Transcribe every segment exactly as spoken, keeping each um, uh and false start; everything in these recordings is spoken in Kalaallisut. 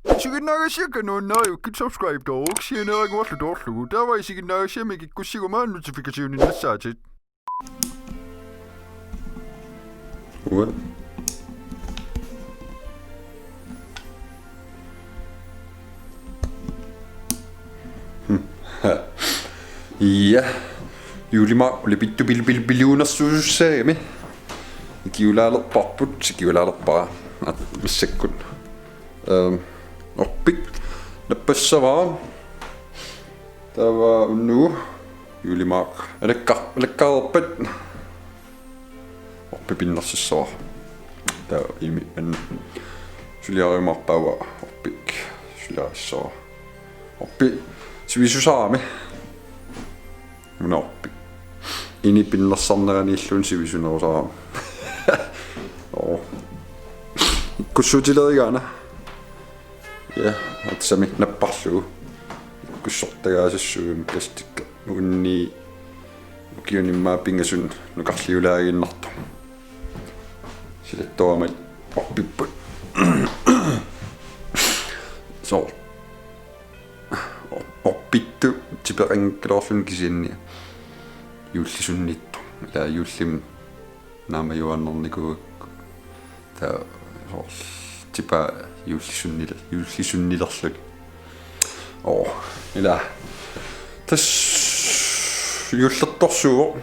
Isiginnaagassiakka nuannariukkit subscribe-tooruk sianeeraguarlu toorlugu. Taava isiginnaagassiami kikkussiguma notification-innassaatit. Uat. Ja. Juulimaaq ulapittup pil-, pil-, piluunersuussaagami. Ikiulaalerparput, ikiulaalerpara. At, massakkut. Ehm, orpik nappassavara. Taava unnugu juulimaaq alakka-, alakkaalerpat orpik pinnersassavara. Taava imi an-, suliariumaarpara orpik suliarissavara. Orpik sivisusarami. Una orpik. Ini pinnersarneraniilluunniit sivisunerusarami. Oo. Ikkussuutilerigaana. Ja, aatsaammi napparlugu. Ikkussortagaasassuugami plastikki. Uunga ukiuni immaqa pingasuni nukarliulaaginnartoq. Silattoorama orpipput. Soorlu. Or-, orpittut tipeqanngikkaluarluni kisianni juullisunniittoq. Ilaa juullimi naamajuaannarnikuugakku. Taava soorlu tipaa juullisunniler-, juullisunnilerluni. Oo, ilaa. Tassa juullertorsuuvoq.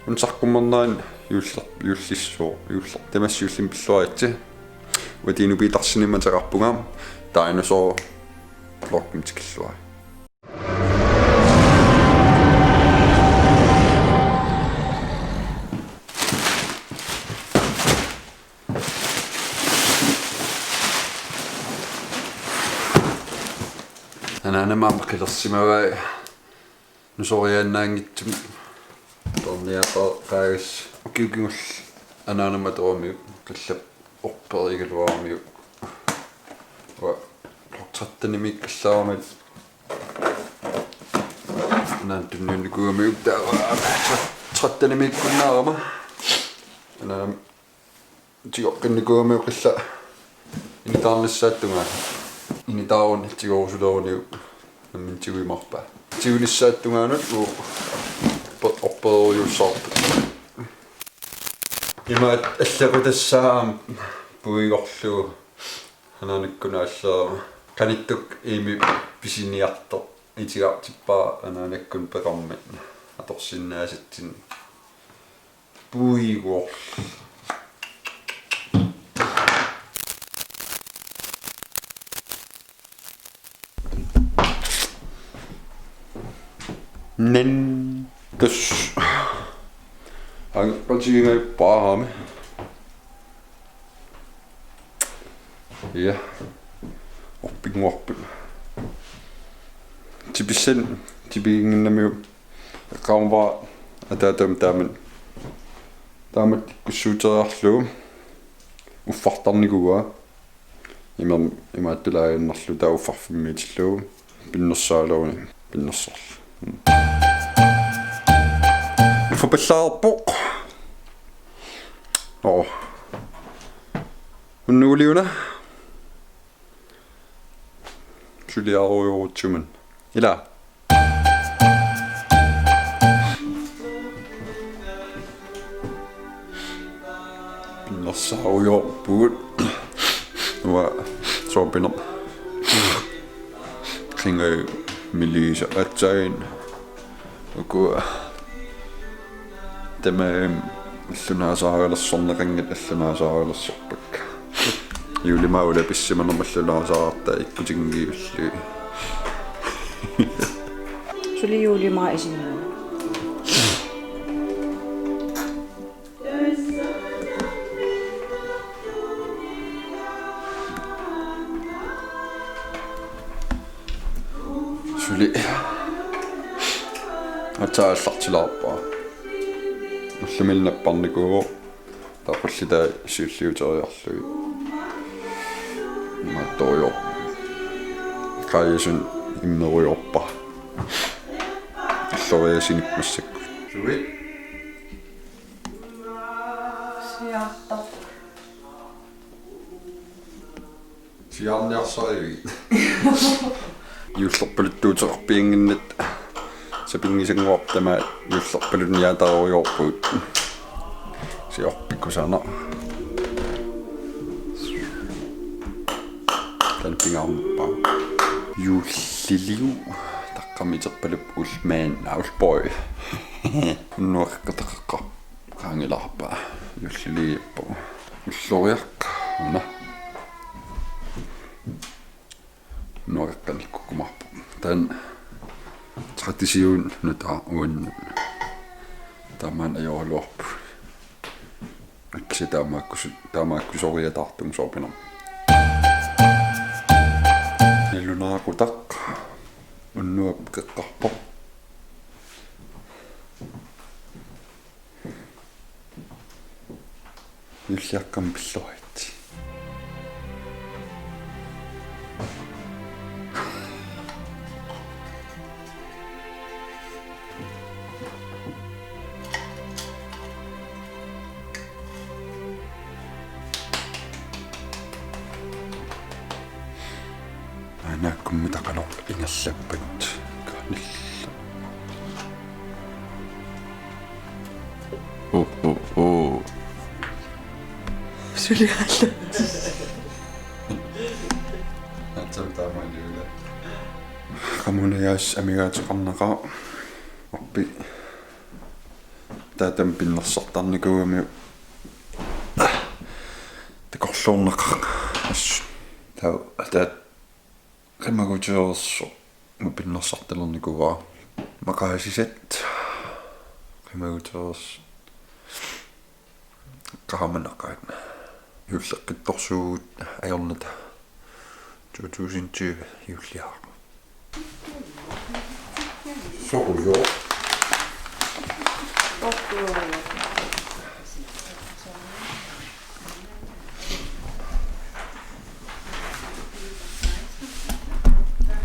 Una saqqummernerani juuller-, juullissuuvoq, juuller-, tamassi juullimi pilluaritsi. Uatinu piitarsinimma taqarpunga, dinosaur vlogimi tikilluarit. Anaanama aamma qilersimavai. Nusoriaannaanngitsumik torniaqa qaagas ukiukingul anaanama toramiuk qillap orperigaluaramiuk. Ua, blok trettenimiikkallaarmat. Anaanama tunniunnikuugamiuk taava trettenimiikkunnaarama. Anaanama tigoqqinnikuugamiuk qillap initaarnissaata tungaanut. Initaaruni tigorusuleruniuk nammineq tiguimaarpaa. Tigunissaata tungaanut uu pe-, orperujussuarput. Imaattoq allequtassaaq puigorlugu anaanakkunut alleriarama. Qanittukkut imi pisiniartoq itigartippara anaanakkunut peqarmat atorsinnaasatsinnik. Puigor. Nen. Tassa. Angeqatigiinngippaarami. Ja. Orpinnguarput. Tipissan, tipiginnginnamiuk. Eqqaamavara ataatama taamak, taamak ikkussuuteriarlugu uffartarnikuuaa. Imermik imaattulaaginnarlugu taava uffarfimmiitillugu pinnersaaleruni pinnersarlu. Uffa pallaarpoq. Oo. Unnuguliuna. Suliarujorutsigu. Ilaa. Pinnersaarujoorpugut. Uanga soorpinerpoq. Qingai Melissa aatsaat. Ukua tamarmik allunaasaarilersorneqanngitsut allunaasaarilersorpakka. Juulimaaq ulapissimanermut allunaasaarartaa ikkutinngivillugu. Suli juulimaaq isinnut. Suli. Aatsaat aallartilaarpara. Ullumi napparnikuuvoq. Taava qullitai siulliuteriarlugit. Imaattorujoor. Qaajasunut immerujoorpara. Alloriasinik massakkut. Suli. Siaartoq. Piaarniarsarivigit. Juullerpaluttuuteqarpiannginnat sapinngisannguarput tamaat juullerpalunniaatarujoorpugut. Siorpikkusana. Taanna pingaarnerpaaq. Juulliliu taqqami iterpaluppoq Old Man, Old Boy. Unnuakkataqaqqaq qaangilaarpaa. Juulliliippoq. Ulloriaq. Una. Nuakkanikkukumaarpoq. Taanna tradition nutaaq uannut. Taamaanna ajoraluarpoq. Akisi taamaakkusu-, taamaakkusoriataartunga soorpinermi. Nalunaaqutaq. Unnuap qeqqarpoq. Juulliaqqami pilluaritsi. Aana kummitaqaloq ingerlappat. Kaanillu. Oh, oh, oh. Suli alla. Atsam taamaaliula. Qamuuna jaas amigaateqarnaqaaq. Orpi. Taatama pinnersartarnikuugamiuk. Takorloornaqaaq. As. Taa, taat. Qimaguteersoq pinnersartalernikuuara. Maqaasisat. Qimaguteersoq. Qaamanaqaat. Juulleqqittorsuugut ajornata. To tusind tyve juulliaraq. Sorujoq.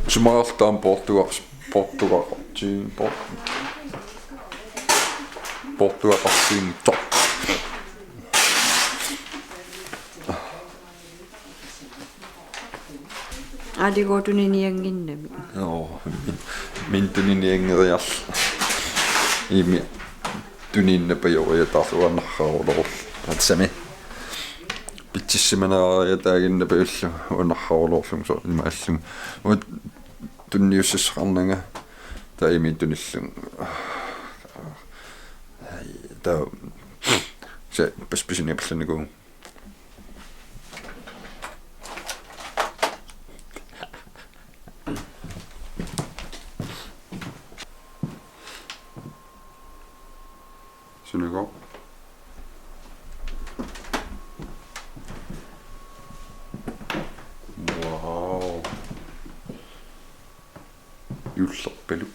Isumaqartaam poortugaq-, poortugaqartiin, poor-, poortugaqartiinngitsoq. Aaligooq tuniniannginnami. Joo, min tuninianngeriarluni. Imi tuniinnapajoriataarluni uanarhaarulorlu. Tassami. Pitsissimanaariataaginnapajullu uanarhaarulorlunga soorlu imaallunga. Uanga tunniussassaqarnanga taava imi tunillunga. Taava se pas pisiniapallanikuuvunga. Sunago. Wow. Juullerpalu.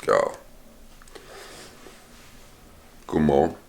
Ja. Godmorgen.